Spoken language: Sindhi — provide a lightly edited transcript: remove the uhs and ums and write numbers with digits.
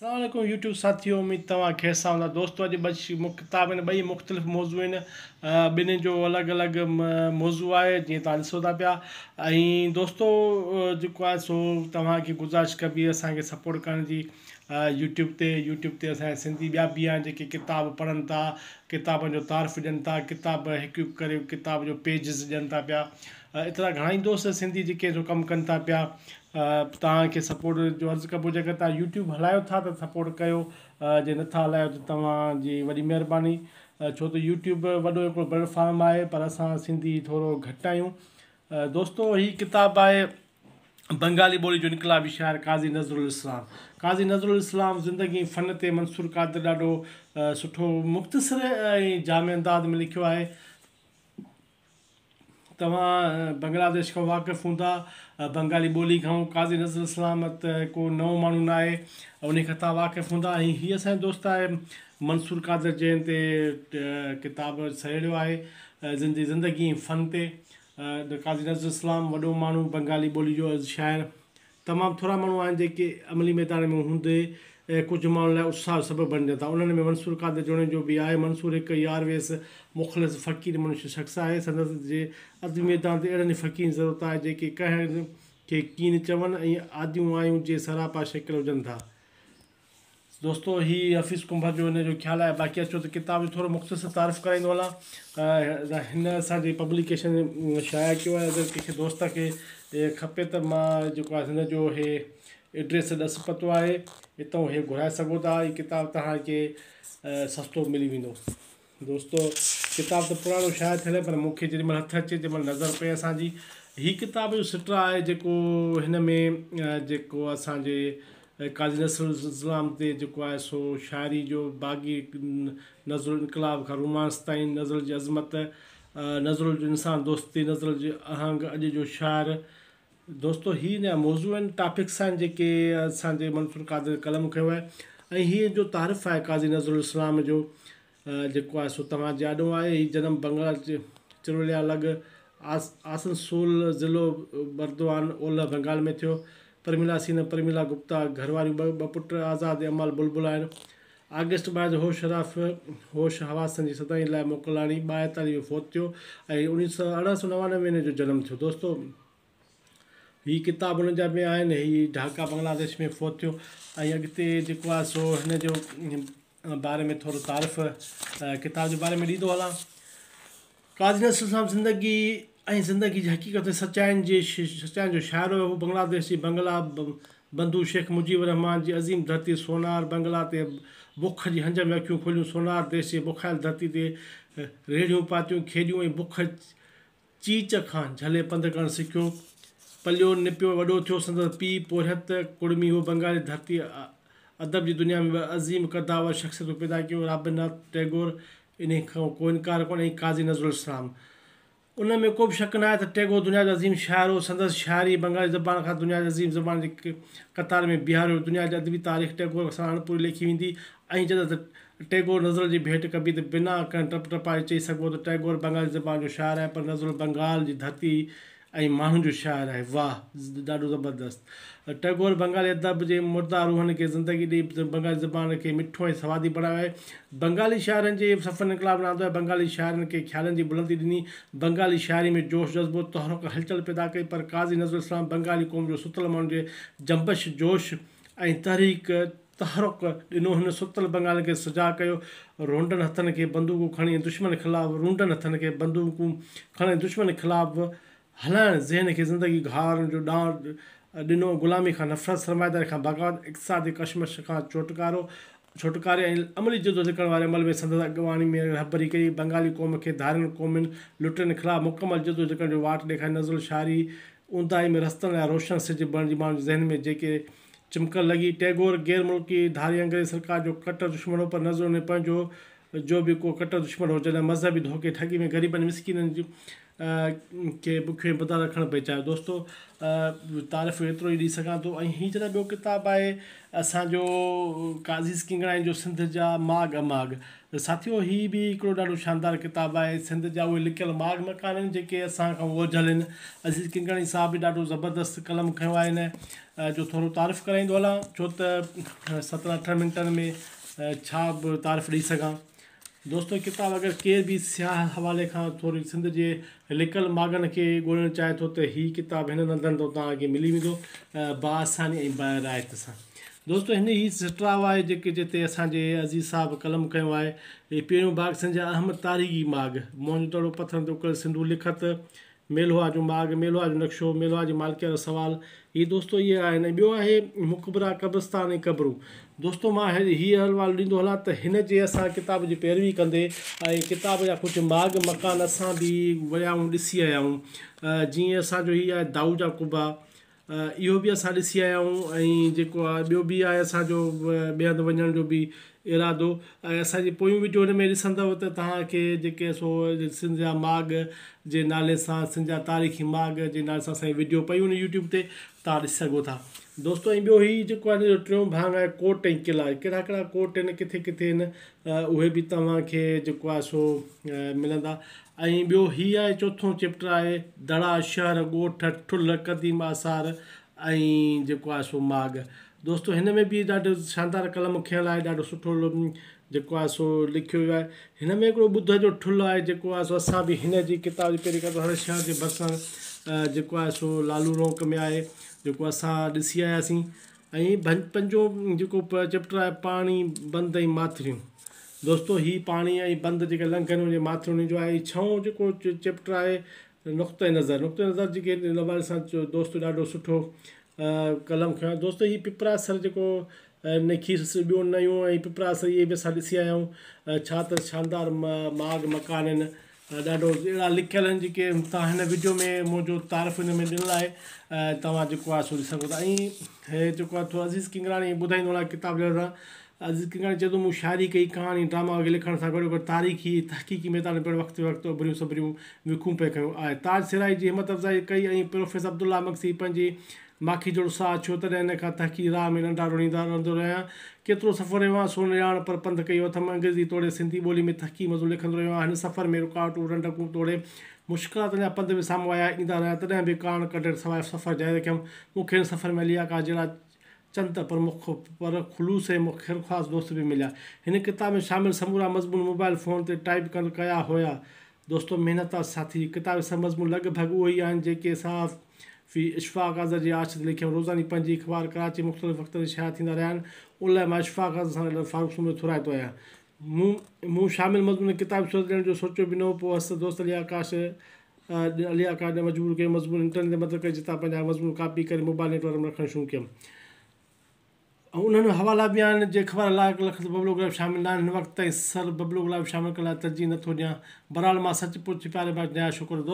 السلام عليڪم يوٽيوب ساٿيو اميد توهان خير سان هوندا دوستو اڄ ٻه ڪتاب آهن ٻئي مختلف موضوع آهن ٻنهي جو الڳ الڳ موضوع آهي جيئن توهان ڏسو ٿا پيا ۽ دوستو جيڪو آهي سو توهان کي گذارش ڪبي اسان کي سپورٽ ڪرڻ جي يوٽيوب تي يوٽيوب تي اسان جا سنڌي ٻيا به آهن جيڪي ڪتاب پڙهن ٿا ڪتابن جو تعارف ڏين ٿا ڪتاب هڪ هڪ ڪري ڪتاب جو پيجز ڏين ٿا پيا ايترا گهڻا ئي دوست سنڌي جيڪي سو ڪم ڪن ٿا پيا توهان کي سپورٽ جو عرض ڪبو جيڪر توهان يوٽيوب هلايو ٿا ته سپورٽ ڪيو جي نٿا هلايو ته توهان جي وڏي مهرباني ڇو ته يوٽيوب وڏو هڪڙو پليٽ فارم آهي پر اسان سنڌي ٿورو گهٽ آهيون دوستو هي ڪتاب آهي بنگالي ٻولي جو انقلابي شاعر قاضي نذرالاسلام قاضي نذرالاسلام زندگي فن تي منصور قادر ڏاڍو سٺو مختصر ۽ جامع انداز ۾ لکيو آهي توهان بنگلاديش کان واقف هوندا، بنگالي ٻولي کان، قاضي نذرالاسلام ته ڪو نئون ماڻهو نه آهي، انهي کان توهان واقف هوندا ۽ هي اسان جو دوست آهي منصور قادر جنهن تي ڪتاب سهيڙيو آهي جن جي زندگي ۽ فن تي قاضي نذرالاسلام وڏو ماڻهو بنگالي ٻولي جو شاعر تمام ٿورا ماڻهو آهن جيڪي عملي ميدان ۾ هوندي ڪجهه ماڻهن لاء اتساهه جو سبب بڻجن ٿا. انهن ۾ منصور قادر جوڻيجو به آهي. منصور هڪ يار ويس، مخلص، فقير منش شخص آهي. سندس جي ادبي ميدان تي اهڙن ئي فقيرن جي ضرورت آهي جيڪي ڪنهن کي ڪين چون ۽ آديون آيون جي سراپا شڪل هجن ٿا. دوستو هي حفيظ ڪنڀر جو ان جو خيال آهي باقي اچو ته ڪتاب جو ٿورو مختصر تعارف ڪرائيندو هلان هن اسان جي پبليڪيشن شايع ڪيو آهي اگر ڪنهن کي دوست کي کپي ته مان جيڪو آهي هن جو هي ايڊريس ڏس پتو آهي اتان هي گهرائي سگهو ٿا هي ڪتاب توهان کي سستو ملي ويندو. دوستو ڪتاب ته پراڻو شايع ٿيل آهي پر مون کي جيڏي مهل هٿ اچي تيڏي مهل نظر پئي اسان جي هي ڪتاب جو سٽ آهي جيڪو هن ۾ جيڪو اسان جي قاضي نصر الاسلام تي جيڪو آهي سو شاعري جو باغي نذر انقلاب کان رومانس تائين نذر جي عظمت نذر جو انسان دوستي نذر جي آهنگ اڄ جو شاعر دوستو هي اڃا موضوع آهن ٽاپڪس آهن جيڪي اسان جي منصور قادر قلم کنيو آهي ۽ هي جو تعارف آهي قاضي نذر الاسلام جو جيڪو آهي سو توهان جي آڏو آهي هي جنم بنگال چروليا لڳ آس آسنسول ضلعو بردوان اولهه بنگال ۾ ٿيو پرميلا سين پرميلا گپتا گهر واريون ٻه ٻه پٽ آزاد ۽ امال بلبل آهن آگسٽ بعد هوش راف هوش حواسن جي سدائين لاء موڪل آڻي 42 ۾ فوت ٿيو ۽ 1899 ۾ هن جو جنم ٿيو دوستو هي ڪتاب هن جا به آهن هي ڍاڪا بنگلاديش ۾ فوت ٿيو ۽ اڳتي جيڪو آهي سو هن جو باري ۾ ٿورو تعارف ڪتاب جي باري ۾ ڏيندو هلان قاضي نصر صاحب زندگي ۽ زندگي جي حقيقت ۽ سچائين جي سچائين جو شاعر هيو. هو بنگلاديش جي بنگلا بنڌو شيخ مجيب الرحمان جي عظيم ڌرتي سونار بنگلا تي بک جي هنج ۾ اکيون کوليون سونار ديش جي بکايل ڌرتي تي ريڙهيون پاتيون کيڏيون ۽ بک چيچ کان جهلي پنڌ ڪرڻ سکيو. پليو نپيو وڏو ٿيو. سندس پيء پورهيت ڪڙمي هو. بنگالي ڌرتي ادب جي دنيا ۾ ٻه عظيم قدآور شخصيتون پيدا ڪيون، رابندرناٿ ٽئگور انهيء کان ڪو انڪار ڪونهي ۽ قاضي نذرالاسلام. ان ۾ ڪو به شڪ ناهي ته ٽئگور دنيا جو عظيم شاعر هو. سندس شاعريء بنگالي زبان کي دنيا جي عظيم زبانن جي قطار ۾ بيهاريو. دنيا جي ادبي تاريخ ٽئگور سان اڻپوري ليکي ويندي ۽ جڏهن ته ٽئگور نذرل جي ڀيٽ ڪبي ته بنا ڪنهن ڊپ ڊپا جي چئي سگهبو ته ٽئگور بنگالي زبان جو شاعر آهي پر نذرل بنگال جي ڌرتي ۽ ماڻهن جو شاعر آهي. واهه ڏاڍو زبردست. ٽئگور بنگالي ادب جي مرده روحن کي زندگي ڏئي بنگالي زبان کي مٺو ۽ سوادي بڻايو آهي. بنگالي شاعرن جي صفن انقلاب نه آندو آهي. بنگالي شاعرن کي خيالن جي بلندي ڏني. بنگالي شاعري ۾ جوش جذبو تحرڪ هلچل پيدا ڪئي پر قاضي نذرالاسلام بنگالي قوم جو ستل ماڻهن جي جنبش جوش ۽ تحريڪ تحرڪ ڏنو. هن ستل بنگالين کي سجاڳ ڪيو. رونڊن هٿن کي بندوقون کڻي دشمن خلاف رونڊن هٿن کي بندوقون کڻي دشمن خلاف هلائڻ ذهن کي زندگي گهارڻ جو ڏانء ڏنو. غلامي کان نفرت، سرمائيداري کان بغاوت، اقتصادي ڪشمڪش کان ڇوٽڪارو ڇوٽڪاري ۽ عملي جدوجهد ڪرڻ واري عمل ۾ سندس اڳواڻي ۾ رهبري ڪئي. بنگالي قوم کي ڌارين قومين لٽيرن خلاف مڪمل جدوجهد ڪرڻ جو واٽ ڏيکاري. نذرل شاعري اونداهي ۾ رستن لاء روشن سج بڻجي ماڻهن جي ذهن ۾ جيڪي چمڪڻ لڳي. ٽئگور غير ملڪي ڌاري انگريز سرڪار جو ڪٽر دشمن هو پر نذرل پنهنجو جو به ڪو ڪٽر دشمن هو. جڏهن مذهبي ڌوڪي ٺڳي ۾ غريبن مسڪينن جي کي بکيو ۽ بدحال رکڻ پئي چاهيو. دوستو تعارف ايترو ئي ڏئي سگهان ٿو ۽ هي جڏهن ٻيو ڪتاب آهي اسان جو قاضي ڪنگراڻي جو سنڌ جا ماڳ اماڳ ته ساٿيو هي به هڪڙو ڏاڍو شاندار ڪتاب آهي سنڌ جا اهي لڪيل ماڳ مڪان آهن جيڪي اسان کان اوجهل آهن عزيز ڪنگراڻي صاحب به ڏاڍو زبردست قلم کنيو آهي هن جو ٿورو تعارف ڪرائيندو هلان ڇو ته ستن اٺن منٽن ۾ ڇا به تعارف ڏئي سگهان. دوستو ڪتاب اگر ڪير به سياح حوالي کان ٿوري سنڌ جي لڪل ماڳن کي ڳولڻ چاهي ٿو ته هي ڪتاب هن هنڌن تان توهان کي ملي ويندو باآساني ۽ بارائت سان. دوستو هن هي سٽراء آهي جيڪي جتي اسان جي عزيز صاحب قلم کنيو آهي هي پهريون ڀاڳ سنڌ جا اهم تاريخي ماڳ موهن جو دڙو پٿرن تي اڪريل سنڌو لکت ميلهوا جو ماڳ، ميلهوا جو نقشو، ميلهوا جي مالڪيء وارو سوال، هي دوستو اهي آهن ۽ ٻيو آهي مقبرا، قبرستان ۽ قبرون. دوستو مان هي حوالو ڏيندو هلان ته هن جي اسان ڪتاب جي پيروي ڪندي ۽ ڪتاب جا ڪجهه ماڳ مڪان اسان به ويا آهيون ڏسي آيا آهيون جيئن اسان جو هي آهي دائو جا قبا اهو به اسان ڏسي آيا آهيون ۽ جيڪو آهي ٻيو به آهي اسان جو ٻئي هنڌ وڃڻ جو به ارادو ۽ اسان جي پويون وڊيو هن ۾ ڏسندؤ ته توهان کي جيڪي سو سنڌ جا ماڳ جي نالي سان سنڌ جا تاريخي ماڳ جي نالي سان اسان جي وڊيو پيون آهن يوٽيوب تي توهان ڏسي سگهو ٿا دوستو ۽ ٻيو هي جيڪو آهي ٽيون ڀاڱ آهي ڪوٽ ۽ قلعا ڪهڙا ڪهڙا ڪوٽ آهن ڪٿي ڪٿي آهن اهي به توهان کي جيڪو آهي سو ملندا ۽ ٻيو هي آهي چوٿون چيپٽر آهي دڙا، شهر، ڳوٺ، ٺلهه، قديم آثار ۽ جيڪو آهي سو ماڳ. دوستو هن ۾ به ڏاڍو شاندار قلم کنيل آهي ڏاڍو سٺو جيڪو آهي سو لکيو ويو آهي. هن ۾ هڪڙو ٻڌ جو ٺلهه آهي جيڪو آهي سو اسان به هن جي ڪتاب جي پيروي ڪندو هر شهر جي ڀرسان جيڪو آهي سو لالو رونق ۾ آهي جيڪو اسان ڏسي آياسين. ۽ پنجون جيڪو چيپٽر آهي پاڻي، بند ۽ ماٿريون. دوستو هي پاڻي ۽ بند جيڪي لنگهن ان جي ماٿرين جو آهي. ڇهون جيڪو چيپٽر آهي نقطه نظر. نقطه نظر جيڪي ان حوالي سان دوست ڏاڍو سٺو قلم کنيو آهي. دوستو هي پپراسر جيڪو نکير ٻيو نيون ۽ پپراسر اهي به اسان ڏسي آيا آهيون. ڇا ته شاندار ماڳ مڪان آهن. ڏاڍو اهڙا لکيل آهن جيڪي توهان هن وڊيو ۾ منهنجو تعارف هن ۾ ڏنل آهي توهان جيڪو آهي سو ڏسي سگهو ٿا ۽ هي جيڪو آهي ٿورو عزيز ڪنگراڻي ٻڌائيندو هلان ڪتاب جي سان عزيز ڪنگراڻي چئي ٿو مون شاعري ڪئي ڪهاڻي ڊراما وغيره لکڻ سان گڏو گڏ تاريخي تحقيقي ميدان ۾ پڻ وقت به وقت اڀريون سڀريون وکون پئي کنيون آهي تاج سرائي جي همت افزائي ڪئي ۽ پروفيسر عبدالله مگسي پنهنجي ماکي جهڙو ساهه ڇيو تڏهن هن کان تحقيقي راهه ۾ ننڍا روڻيندا رهندو رهيو آهيان. ڪيترو سفر رهيو آهيان سو نه ڄاڻ پر پنڌ ڪيو اٿم. انگريزي توڙي سنڌي ٻولي ۾ تحقيقي مضمون لکندو رهيو آهيان. هن سفر ۾ رڪاوٽون، رنڊڪون توڙي مشڪلات اڃا پنڌ ۾ سامهون آيا ايندا رهيا تڏهن به ڪاڻ ڪڍڻ سواء سفر جاري رکيم. مون کي هن سفر ۾ علي آڪاش جهڙا چند پر پر خلوص ۽ خيرخواهه دوست به مليا. هن ڪتاب ۾ شامل سمورا مضمون موبائل فون تي ٽائيپ ڪيا هيا. دوستو محنت آ ساٿي. ڪتاب جا سڀ مضمون لڳ ڀڳ اهي ئي آهن جيڪي صحافي اشفاق آذر جي آڇ تي لکيم. روزاني پنهنجي اخبار ڪراچي مختلف وقتن تي شايع ٿيندا رهيا آهن. ان لاء مان اشفاق آذر سان گڏ فاروق سومرو ٿورائتو آهيان. مون مون شامل مضمونن کي ڪتابي صورت ڏيڻ جو سوچيو به نه هو پوء حسرت دوست علي آڪاش علي آڪاش ڏي مجبور ڪيو مضمون انٽرنيٽ تي مدد ڪئي جتان پنهنجا مضمون ڪاپي ڪري موبائل نيٽ ورڪ ۾ رکڻ شروع ڪيم. ۽ انهن ۾ حوالا به آهن جي اخبار لائق لکت ببلوگرافي شامل ناهن هن وقت تائين سر ببلوگرافي شامل ڪرڻ لاء ترجيح نٿو ڏيان بهرحال مان سچ پچ پياري ڀاء نياز شڪر دوست.